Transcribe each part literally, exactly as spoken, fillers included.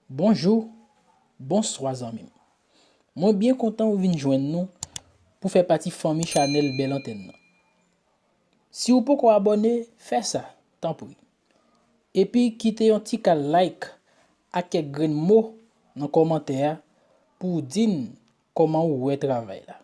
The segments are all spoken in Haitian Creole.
Bonjou, bonswa zanmi m. Mwen byen kontan ou vin jwenn nou pou fè pati fanmi chanèl Bèl Antèn nan. Si w poko abòne, fè sa, tanpri. Epi kite yon ti kal like ak kèk grenn mo nan kòmantè a pou w di n kòman ou wè travay la.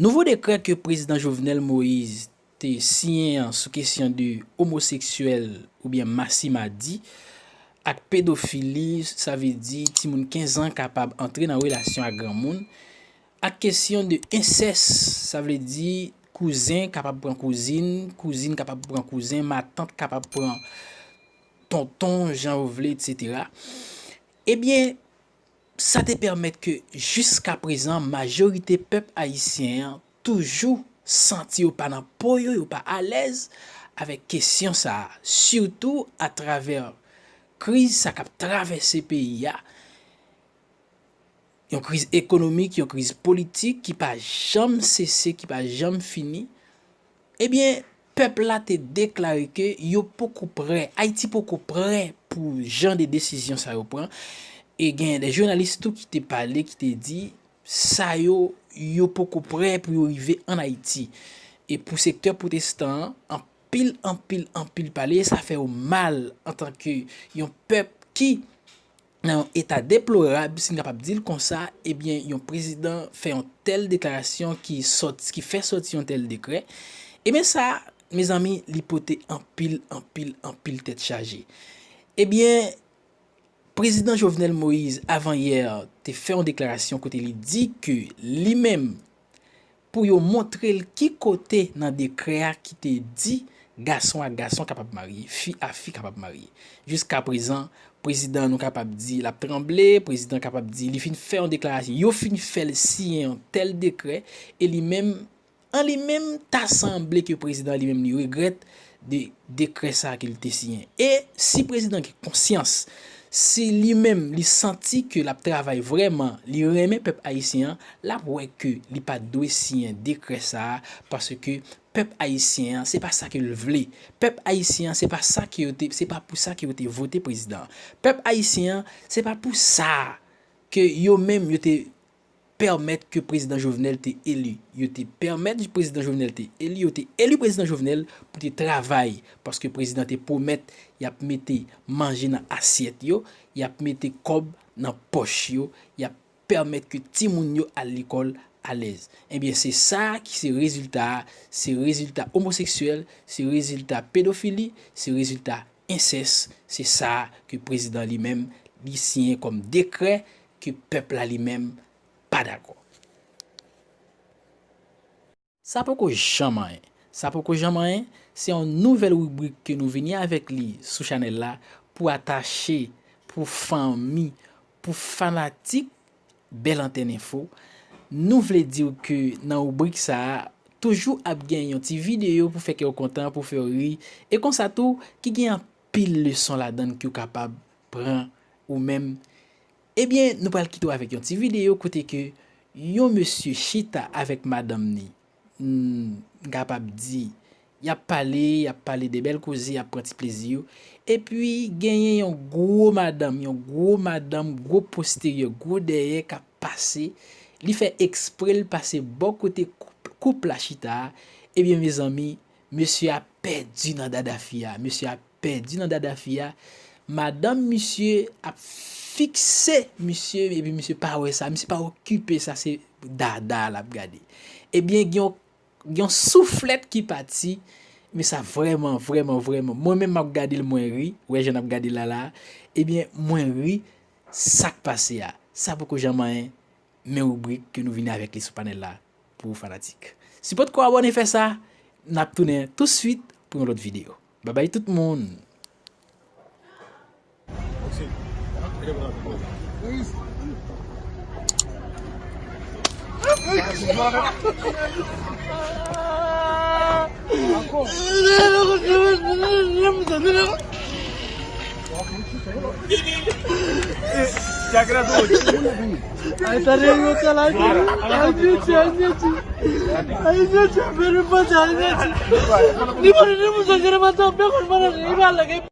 Nouvo dekrè ke prezidan Jovenel Moïse te siyen an sou kesyon de omoseksyèl oubyen masimadi ak pedofili, sa vle di timoun kenz an kapab antre nan relasyon ak granmoun, ak kesyon de ensès, sa vle di kouzen kapab pran kouzin, kouzin kapab pran kouzen, matant kapab pran tonton, jan yo vle, etsetera. Ebyen, sa te pèmèt ke jiskaprezan majorite pèp ayisyen an toujou santi yo pa nan po yo, yo pa alèz avèk kesyon sa a, sitou atravè kriz sa k ap travèse peyi a, yon kriz ekonomik, yon kriz politik ki pa janm sese, ki pa janm fini. Ebyen, pèp la te deklare ke yo poko prè, Ayiti poko prè pou jan de desizyon sa yo pran. E gen de jounalis tou ki te pale, ki te di, sa yo, yo poko prè pou yo rive ann Ayiti. E pou sektè pwotestan an, anpil, anpil, anpil pale, e sa fè yo mal antanke yon pèp ki nan yon eta deplorab, si n kapab di l konsa, ebyen, yon prezidan fè yon tèl deklarasyon ki sòt-, ki fè sòti yon tèl dekrè. Ebyen, sa, mezanmi, li pote anpil, anpil, anpil tèt chaje. Ebyen, prezidan Jovenel Moïse, avanyè, te fè yon deklarasyon kote li di ke li menm, pou yo montre l ki kote nan dekrè a ki te di gason ak gason kapab marye, fi a fi kapab marye. Jiskaprezan, prezidan nou kapab di l ap tranble, prezidan kapab di li fin fè yon deklarasyon, yo fin fè l siyen yon tèl dekrè, e li menm, an li menm, ta sanble ke prezidan li menm li regrèt de dekrè sa ke l te siyen. E si prezidan gen konsyans, si li menm li santi ke l ap travay vrèman, li renmen pèp ayisyen an, l ap wè ke li pa t dwe siyen dekrè sa a, paske pèp ayisyen an, se pa sa ke l vle. Pèp ayisyen an, se pa sa ke yo te, se pa pou sa ke yo te vote prezidan an. Pèp ayisyen an, se pa pou sa ke yo menm yo te pèmèt ke prezidan Jovenel te eli. Yo te pèmèt prezidan Jovenel te eli, yo te eli prezidan Jovenel pou te travay, paske prezidan te pwomèt y ap mete manje nan asyèt yo, y ap mete kòb nan pòch yo, y ap pèmèt ke timoun yo al lekòl alèz. Ebyen, se sa ki se rezilta a, se rezilta omoseksyèl, se rezilta pedofili, se rezilta ensès, se sa ke prezidan li menm, li siyen kòm dekrè ke pèp la li menm pa dakò. Sa poko janm anyen. Sa poko janm anyen, se yon nouvèl ribrik ke nou vini avèk li sou chanèl la pou atache, pou fanmi, pou fanatik Bèl Antèn Enfo. Nou vle di w ke nan ribrik sa a, toujou ap gen yon ti videyo pou fè kè w kontan, pou fè w ri, e konsa tou, ki gen anpil leson ladan l ke w kapab pran ou menm. Ebyen, nou pral kite w avèk yon ti videyo kote ke yon mesye chita avèk madanm ni. Hmm, m kapab di, y ap pale, y ap pale de bèl koze, y ap pran ti plezi yo. Epi, genyen yon gwo madanm, yon gwo madanm, gwo posteryè, gwo dèyè k ap pase. Li fè ekspre l pase bò kote koup, koup la chita a. Ebyen, mezanmi, mesye a pèdi nan dada fi a. Mesye a pèdi nan dada fi a. Madanm misye ap fikse misye, epi misye pa wè sa. Misye pa okipe sa, se dada l ap gade. Ebyen, gen yon, gen yon souflèt ki pati, men sa vrèman, vrèman, vrèman. Mwen menm m ap gade l, mwen ri. Wè jan n ap gade l la la. Ebyen, mwen ri sa k pase a. Sa poko janm anyen, men ribrik ke nou vini avèk li sou panèl la pou fanatik. Si w potko abòne, fè sa, n ap tounen touswit pou yon lòt videyo. Babay tout moun! Ay, ta de yon tèl Ayiti, Ayiti, Ayiti. Ayiti, fè nou panse Ayiti. Ni mwen, ni mwen, se mwen, mwen, mwen, mwen, mwen, mwen,